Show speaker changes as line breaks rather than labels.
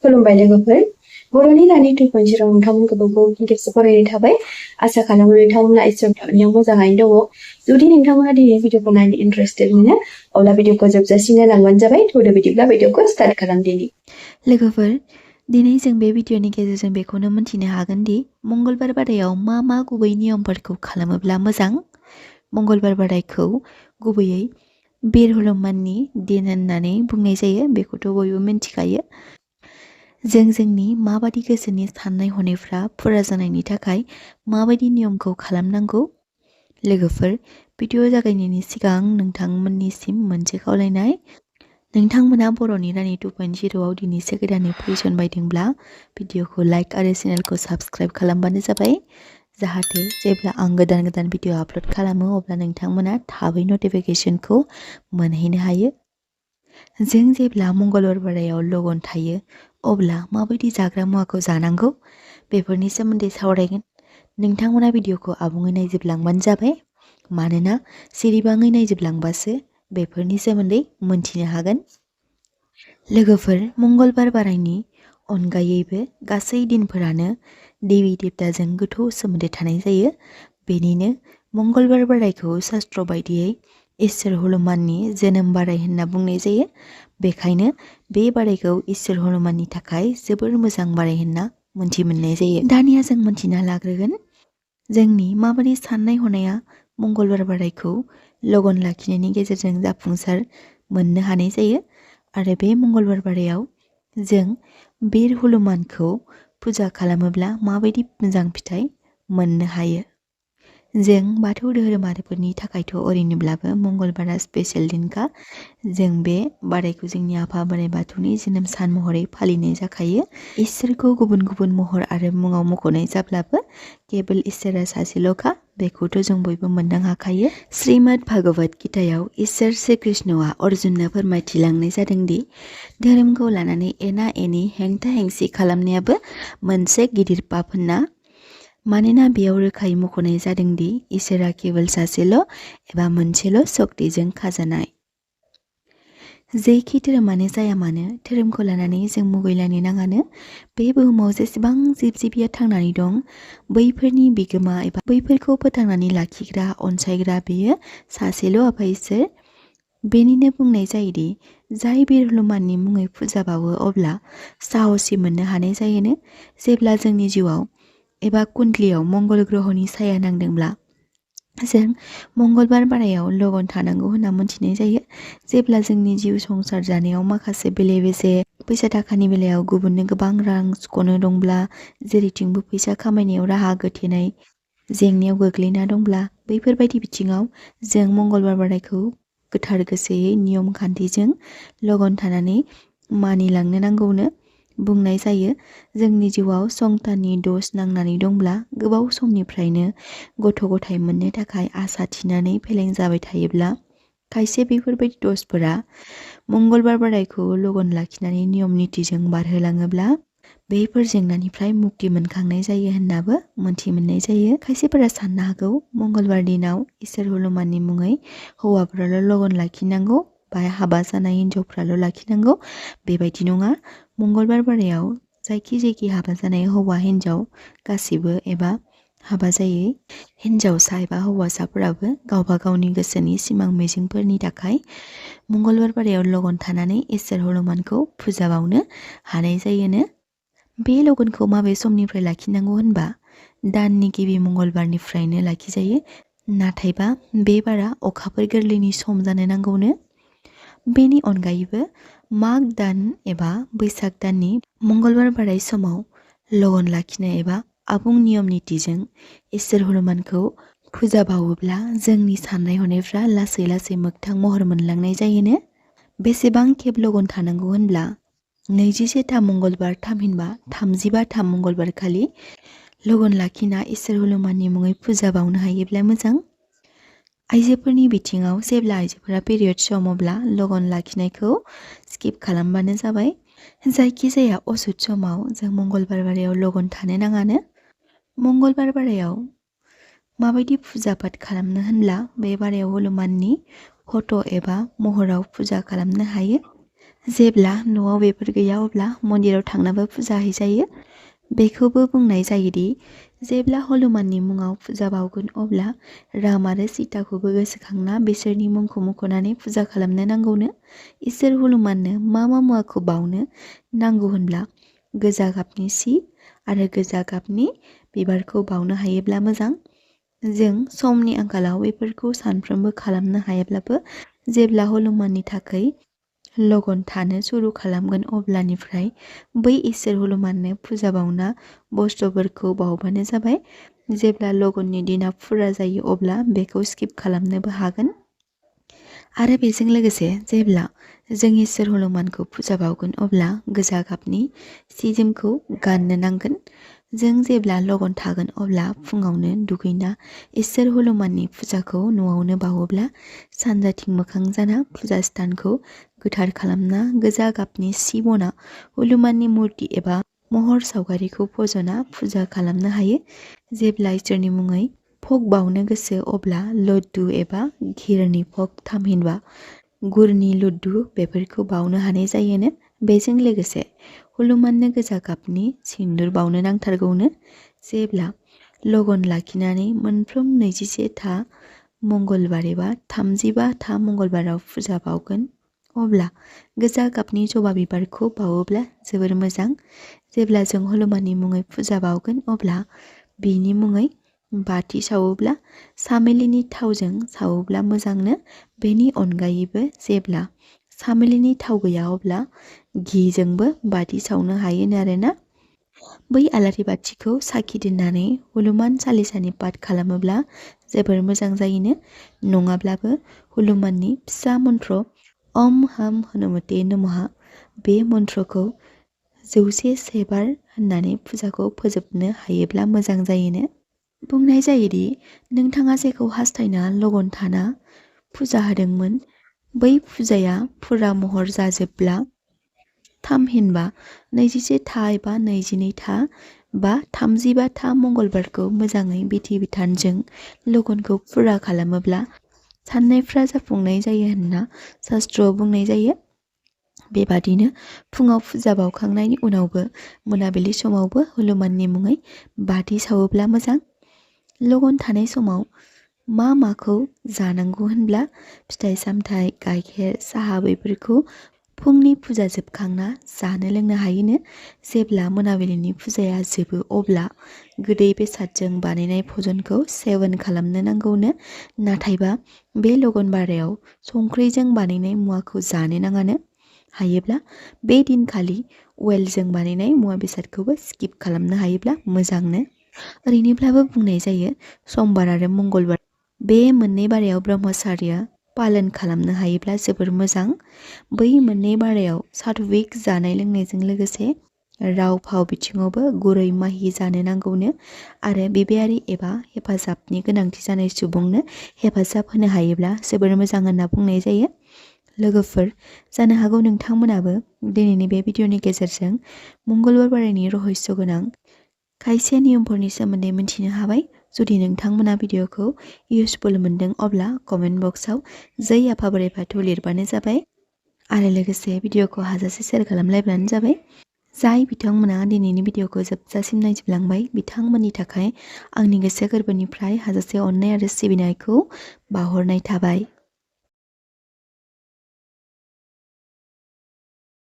खुलुमबाय लोगोफोर बर'नि रानि 2.0 नोंथांमोनखौ खेबसे फरायनाय थाबाय आसा खालामो नोंथांमोना इसोरनियाव मोजाङैनो दङ जुदि नोंथांमोना दिनै भिडिअखौ नायनो इन्टारेस्टेड मोनो अब्ला भिडिअखौ जोबजासिम नायलांबानो जाबाय थौदो बिदिब्ला भिडिअखौ स्टार्ट खालामदिनि
लोगोफोर दिनै जों बे भिडिअनि गेजेरजों बेखौनो मोनथिनो हागोन दि मंगलबार बारायाव मा गुबै नियमफोरखौ खालामोब्ला मोजां मंगलबार बारायखौ गुबैयै बिर हनुमाननि दिन होननानै बुंनाय जायो बेखौथ' बयबो मिन्थिखायो जों जोंनि माबादि गोसोनि साननाय हनायफ्रा फुरा जानायनि थाखाय माबायदि नियमखौ खालामनांगौ लोगोफोर भिडिअ जागायनायनि सिगां नोंथांमोननिसिम मोनसे खावलायनाय नोंथांमोना बर'नि रानि 2.0 आव दिनैसो गोदानै फैसन बायदोंब्ला भिडिअखौ लाइक आरो चेनेलखौ साबस्क्राइब खालामबानो जाबाय जाहाथे जेब्ला आं गोदान भिडिअ आपलोड खालामो अब्ला नोंथांमोना थाबै नटिफिकेशनखौ मोनहैनो हायो जों जेब्ला मंगलबार बारायाव लगन थायो अब्ला माबायदि जाग्रा मुवाखौ जानांगौ बेफोरनि सोमोन्दै सावरायगोन नोंथांमोना भिडिअखौ आबुङै नायजोबलांबानो जाबाय मानोना सिरिबाङै नायजोबलांबासो बेफोरनि सोमोन्दै मोनथिनो हागोन लोगोफोर मंगलबार बारायनि अनगायैबो गासै दिनफोरानो देवी देवताजों गोथौ सोमोन्दो थानाय जायो बेनिनो मंगलबार बारायखौ शास्त्र बायदियै इसोर हनुमाननि जोनोम बाराय होनना बुंनाय जायो बेखायनो बे बारायखौ इसोर हनुमाननि थाखाय जोबोर मोजां बाराय होनना मोनथि मोननाय जायो दानिया जों मोनथिना लाग्रोगोन जोंनि माबादि साननाय हनाया मंगलबार बारायखौ लगन लाखिनायनि गेजेरजों जाफुंसार मोननो हानाय जायो आरो बे मंगलबार बारायाव जों बिर हनुमानखौ फुजा खालामोब्ला माबायदि मोजां फिथाइ मोननो हायो जों बाथौ धोरोमारिफोरनि थाखायथ' ओरैनोब्लाबो मंगलबारा स्पेशल दिनखा जों बे बारायखौ जोंनि आफा बोराइ बाथौनि जोनोम सान महरै फालिनाय जाखायो इसोरखौ गुबुन गुबुन महर आरो मुङाव मख'नाय जाब्लाबो केबोल इसोरा सासेल'खा बेखौथ' जों बयबो मोनदां हाखायो श्रीमद भागवत गीतायाव इसोर श्री कृष्णआ अर्जुननो फोरमायथिलांनाय जादोंदि धोरोमखौ लानानै एना एनि हेंथा हेंसि खालामनायाबो मोनसे गिदिर पाप होनना मानोना बेयाव रोखायै मख'नाय जादोंदि इसोरा केवल सासेल' एबा मोनसेल' शक्तिजों खाजानाय जेखि धोरोमानो जाया मानो धोरोमखौ लानानै जों मुगैलायनो नाङानो बे बुहुमाव जेसेबां जिब जिबिया थांनानै दं बैफोरनि बिगोमा एबा बैफोरखौ फोथांनानै लाखिग्रा अनसायग्रा बेयो सासेल' आफा इसोर बेनिनो बुंनाय जायोदि जाय बिर हनुमाननि मुङै फुजा बावो अब्ला साहसि मोननो हानाय जायोनो जेब्ला जोंनि जिउआव एबा कुण्डलियाव मंगल ग्रहनि साया नांदोंब्ला जों मंगलबार बारायाव लगन थानांगौ होनना मोनथिनाय जायो जेब्ला जोंनि जिउ संसार जानायाव माखासे बेले बेजे फैसा थाखानि बेलायाव गुबुननो गोबां रां सुख'नो दंब्ला जेरैथिंबो फैसा खामायनायाव राहा गोथेनाय जेंनायाव गोग्लैना दंब्ला बैफोरबायदि बिथिङाव जों मंगलबार बारायखौ गोथार गोसोयै नियम खान्थिजों लगन थानानै मानिलांनो नांगौनो बुंनाय जायो जोंनि जिउआव संताननि द'स नांनानै दंब्ला गोबाव समनिफ्रायनो गथ' गथाय मोननो थाखाय आसा थिनानै फेलें जाबाय थायोब्ला खायसे बेफोरबायदि द'सफोरा मंगलबार बारायखौ लगन लाखिनानै नियम नितिजों बारहोलाङोब्ला बैफोर जेंनानिफ्राय मुक्ति मोनखांनाय जायो होननाबो मोनथि मोननाय जायो खायसेफोरा साननो हागौ मंगलबार दिनाव इसोर हनुमाननि मुङै हौवाफोराल' लगन लाखिनांगौ बा हाबा जानाय हिन्जावफ्राल' लाखिनांगौ बेबायदि नङा मंगलबार बारायाव जायखि हाबा जानाय हौवा हिन्जाव गासिबो एबा हाबा जायै हिन्जावसा एबा हौवासाफोराबो गावबा गावनि गोसोनि सिमां मिजिंफोरनि थाखाय मंगलबार बारायाव लगन थानानै इसोर हनुमानखौ फुजा बावनो हानाय जायोनो बे लगनखौ माबे समनिफ्राय लाखिनांगौ होनबा दाननि गिबि मंगलबारनिफ्रायनो लाखिजायो नाथायबा बे बारा अखाफोर गोरलैनि सम जानो नांगौनो बेनि अनगायैबो माग दान एबा बैसाग दाननि मंगलबार बाराय समाव लगन लाखिनाय एबा आबुं नियम नितिजों इसोर हनुमानखौ फुजा बावोब्ला जोंनि साननाय हनायफ्रा लासै लासै मोगथां महर मोनलांनाय जायोनो बेसेबां खेब लगन थानांगौ होनब्ला 27 मंगलबार थामहिनबा 35 मंगलबार खालि लगन लाखिना इसोर हनुमाननि मुङै फुजा बावनो हायोब्ला मोजां आइजोफोरनि बिथिङाव जेब्ला आइजोफोरा पिरियड सम अब्ला लगन लाखिनायखौ स्किप खालामबानो जाबाय जायखिजाया असुद समाव जों मंगलबार बारायाव लगन थानो नाङानो मंगलबार बारायाव माबायदि फुजा पाठ खालामनो होनब्ला बे बारायाव हनुमाननि फट' एबा महराव फुजा खालामनो हायो जेब्ला न'आव बेफोर गैया अब्ला मन्दिराव थांनाबो फुजा हैजायो। बेखौबो बुंनाय जायोदि जेब्ला हनुमाननि मुङाव फुजा बावगोन अब्ला राम आरो सीताखौबो गोसोखांना बिसोरनि मुंखौ मख'नानै फुजा खालामनो नांगौनो। इसोर हनुमाननो मा मुवाखौ बावनो नांगौ होनब्ला गोजा गाबनि सि आरो गोजा गाबनि बिबारखौ बावनो हायोब्ला मोजां। जों समनि आंखालाव बेफोरखौ सानफ्रोमबो खालामनो हायाब्लाबो जेब्ला हनुमाननि थाखाय लगन थानो सुरु खालामगोन अब्लानिफ्राय बै इसोर हनुमाननो फुजा बावना बस्थुफोरखौ बावबानो जाबाय। जेब्ला लगननि दिना फुरा जायो अब्ला बेखौ स्किप खालामनोबो हागोन। आरो बेजों लोगोसे जेब्ला जों इसोर हनुमानखौ फुजा बावगोन अब्ला गोजा गाबनि सि जोमखौ गाननो नांगोन। जों जेब्ला लगन थागोन अब्ला फुङावनो दुगैना इसोर हनुमाननि फुजाखौ न'आवनो बावोब्ला सानजाथिं मोखां जाना फुजा स्थानखौ गोथार खालामना गोजा गाबनि सि बना हनुमाननि मुर्ति एबा महर सावगारिखौ फज'ना फुजा खालामनो हायो। जेब्ला इसोरनि मुङै भग बावनो गोसो अब्ला लड्डु एबा घिरनि भग थामहिनबा गुरनि लड्डु बेफोरखौ बावनो हानाय जायोनो। बेजों लोगोसे हनुमाननो गोजा गाबनि सिन्दुर बावनो नांथारगौनो। जेब्ला लगन लाखिनानै मोनफ्रोम 21था मंगलबार एबा 35था मंगलबाराव फुजा बावगोन अब्ला गोजा गाबनि जबा बिबारखौ बावोब्ला जोबोर मोजां। जेब्ला जों हनुमाननि मुङै फुजा बावगोन अब्ला बिनि मुङै बाथि सावोब्ला सामेलिनि थावजों सावोब्ला मोजांनो। बेनि अनगायैबो जेब्ला सामेलिनि थाव गैया अब्ला घिजोंबो बाथि सावनो हायोनो आरोना। बै आलारि बाथिखौ साखि दोननानै हनुमान चालिसानि पाठ खालामोब्ला जोबोर मोजां जायोनो। नङाब्लाबो हनुमाननि फिसा मन्त्र ओम हम हनुमते नमः बे मन्त्रखौ 100 बार होननानै फुजाखौ फोजोबनो हायोब्ला मोजां जायोनो। बुंनाय जायोदि नोंथाङा जेखौ हास्थायना लगन थाना फुजा होदोंमोन बै फुजाया फुरा महर जाजोबब्ला थामहिनबा 21था एबा 22था बा 35था मंगलबारखौ मोजाङै बिथि बिधानजों लगनखौ फुरा खालामोब्ला साननायफ्रा जाफुंनाय जायो होनना शास्त्रआव बुंनाय जायो। बेबादिनो फुङाव फुजा बावखांनायनि उनावबो मोनाबिलि समावबो हनुमाननि मुङै बाथि सावोब्ला मोजां। लगन थानाय समाव माखौ जानांगौ होनब्ला फिथाइ सामथाइ गाइखेर साहा बेफोरखौ फुंनि फुजा जोबखांना जानो लोंनो हायोनो। जेब्ला मोनाबिलिनि फुजाया जोबो अब्ला गोदै बेसादजों बानायनाय भजनखौ सेवन खालामनो नांगौनो। नाथायबा बे लगन बारायाव संख्रिजों बानायनाय मुवाखौ जानो नाङानो। हायोब्ला बे दिनखालि अवेलजों बानायनाय मुवा बेसादखौबो स्किप खालामनो हायोब्ला मोजांनो। ओरैनोब्लाबो बुंनाय जायो समबार आरो मंगलबार बे मोननै बारायाव ब्रह्मचार्य पालन खालामनो हायोब्ला जोबोर मोजां। बै मोननै बारायाव सात्विक जानाय लोंनायजों लोगोसे राव फाव बिथिङावबो गुरै माहि जानो नांगौनो आरो बिबायारि एबा हेफाजाबनि गोनांथि जानाय सुबुंनो हेफाजाब होनो हायोब्ला जोबोर मोजां होनना बुंनाय जायो। लोगोफोर जानो हागौ नोंथांमोनाबो दिनैनि बे भिडिअनि गेजेरजों मंगलबार बारायनि रहस्य गोनां खायसे नियमफोरनि सोमोन्दै मिथिनो हाबाय। जुदि नोंथांमोना भिडिअखौ इउसफुल मोनदों अब्ला कमेन्ट बक्सआव जै आफा बोराइ बाथौ लिरबानो जाबाय आरो लोगोसे भिडिअखौ हाजासे शेयार खालामलायब्लानो जाबाय। जाय बिथांमोना दिनैनि भिडिअखौ जोबजासिम नायजोबलांबाय बिथांमोननि थाखाय आंनि गोसो गोरबोनिफ्राय हाजासे अननाय आरो सिबिनायखौ बावहरनाय थाबाय।